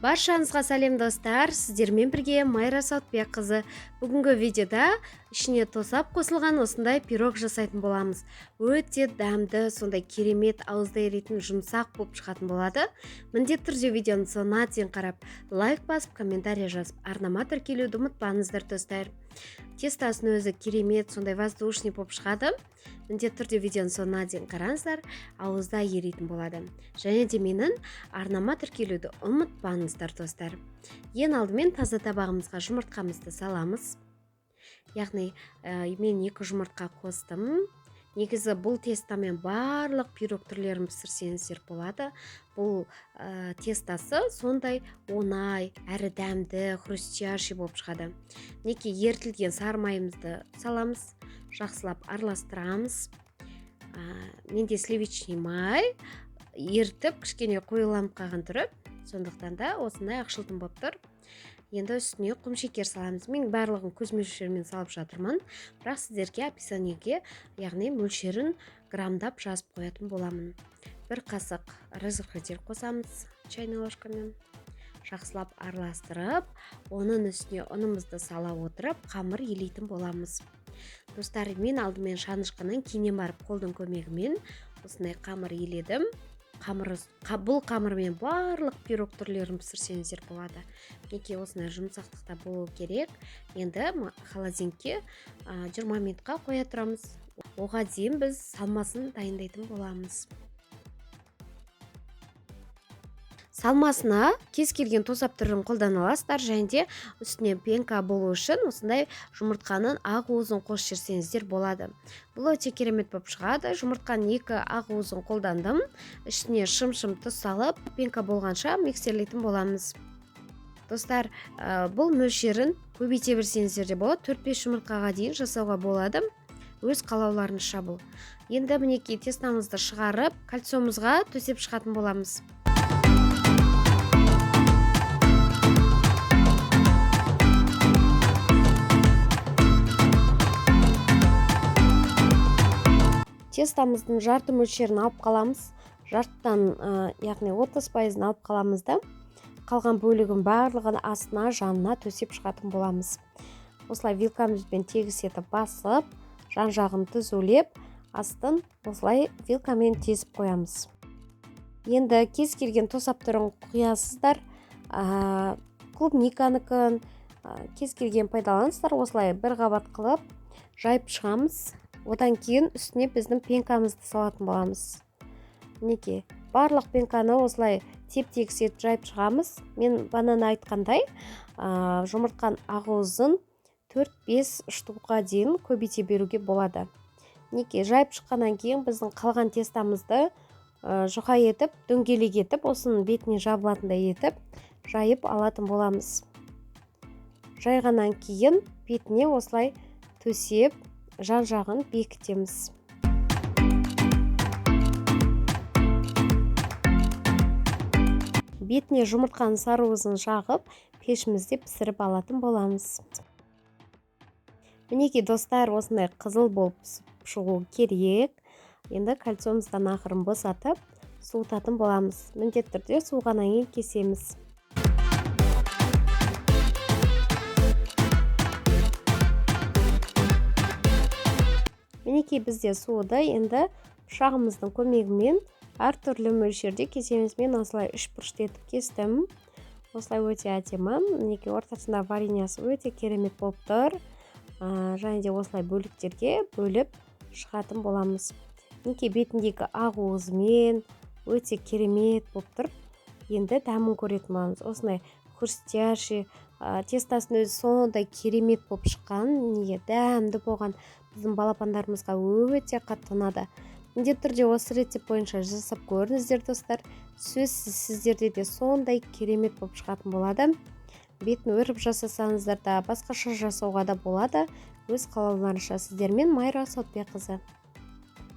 Баршаңызға сәлем достар, сіздермен бірге Майра Сауытбекқызы. Бүгінгі видеода ішіне тосап қосылған осындай пирог жасайтын боламыз. Өте дәмді, сондай керемет ауызда еритін жұмсақ болып шығатын болады. Міндетті түрде видеоның соңына дейін қарап, лайк басып, комментарий жазып, арнама тіркелуді ұмытпаңыздар достар. Тестасының өзі керемет, сондай воздушный болып шығады. Міндетті түрде видеоның соңына дейін қараңыздар, ауызда еритін болады. Және де менің арнама тіркелуді ұмытпаңыздар достар. Ең алдымен таза табағымызға жұмыртқамызды саламыз. Яғни, мен 2 жұмыртқа қостым. Негізі бұл тестамен барлық пирог түрлерін пісірсеңіздер болады. Бұл тестасы сондай оңай, әрі дәмді, хрустящий болып шығады. Мінекей ерітілген сары майымызды саламыз, жақсылап араластырамыз. Менде сливочный май ерітіп кішкене қоюланып қалған түрі, сондықтан да осындай ақшылтын болып тұр. Енді үстіне құм шекер саламыз. Мен барлығын көз мөлшерімен салып жатырмын, бірақ сіздерге описаниеге, яғни мөлшерін грамдап жазып қоятын боламын. 1 қасық разрыхлитель қосамыз чайный ложкамен. Жақсылап араластырып, оның үстіне ұнымызды сала отырып, қамыр елейтін боламыз. Достар, мен алдымен шанышқының кейіннен барып қолдың көмегімен осындай қамыр еледім. Бұл қамырмен барлық пирог түрлерін пісірсеңіздер болады. Мінекей осындай жұмсақтықта болу керек. Енді холодильникке, 20 минутқа қоя тұрамыз. Оға дейін біз салмасын дайындайтын боламыз. Салмасына кез келген тосап түрін қолдана аласыздар, және де үстіне пенка болу үшін осындай жұмыртқаның ақ уызын қосып жіберсеңіздер болады. Бұл өте керемет болып шығады. Жұмыртқаның 2 ақ уызын қолдандым. Ішіне шым-шым тұз салып, пенка болғанша миксерлейтін боламыз. Достар, бұл мөлшерін көбейте берсеңіздер де болады. 4-5 жұмыртқаға дейін жасауға болады. Өз қалауларыңызша бұл. Енді мінекей тестамызды шығарып, кольцомызға төсеп шығатын боламыз. Тестамыздың жарты мөлшерін алып қаламыз. Жарттан, яғни отыз пайызын алып қаламыз да, қалған бөлігін барлығын астына, жанына төсеп шығатын боламыз. Осылай вилкамызбен тегіс етіп басып, жан-жағын түзулеп, астын осылай вилкамен тесіп қоямыз. Енді кез келген тосап түрін құясыздар. Клубниканыкін, кез келген пайдаланыңыздар. Осылай бір қабат қылып жайып шығамыз. Одан кейін үстіне біздің пенкамызды салатын боламыз. Мінекей, барлық пенканы осылай теп-тегіс етіп жайып шығамыз. Мен банан айтқандай, жұмыртқаның ағуызын 4-5 штукқа дейін көбейте беруге болады. Мінекей, жайып шыққаннан кейін біздің қалған тестамызды, жұқа етіп, дөңгелек етіп, осының бетіне жабылатындай етіп жайып алатын боламыз. Жайғаннан кейін бетіне осылай төсеп, жан-жағын бекітеміз. Бетіне жұмыртқаның сары уызын жағып, пешімізде пісіріп алатын боламыз. Мінекей достар, осындай қызыл болып пісіп шығу керек. Енді кольцомыздан ақырын босатып, суытатын боламыз. Міндетті түрде суығаннан кейін кесеміз. Мінекей бізде суыды. Енді пышағымыздың көмегімен әртүрлі мөлшерде кесеміз. Мен осылай үш бұрышты етіп кестім. Осылай өте әдемі. Мінекей ортасында вареньясы өте керемет болып тұр. Және де осылай бөліктерге бөліп шығатын боламыз. Мінекей бетіндегі ақ уызымен өте керемет болып тұр. Енді дәмін көретін боламыз. Осындай хрустящий, тестасының өзі сондай керемет болып шыққан, неге дәмді болған, біздің балапандарымызға өте қатты ұнады. Міндетті түрде осы рецепт бойынша жасап көріңіздер достар. Сөзсіз сіздерде де сондай керемет болып шығатын болады. Бетін өріп жасасаңыздар да, басқаша жасауға да болады. Өз қалауларыңызша. Сіздермен Майра Сауытбекқызы.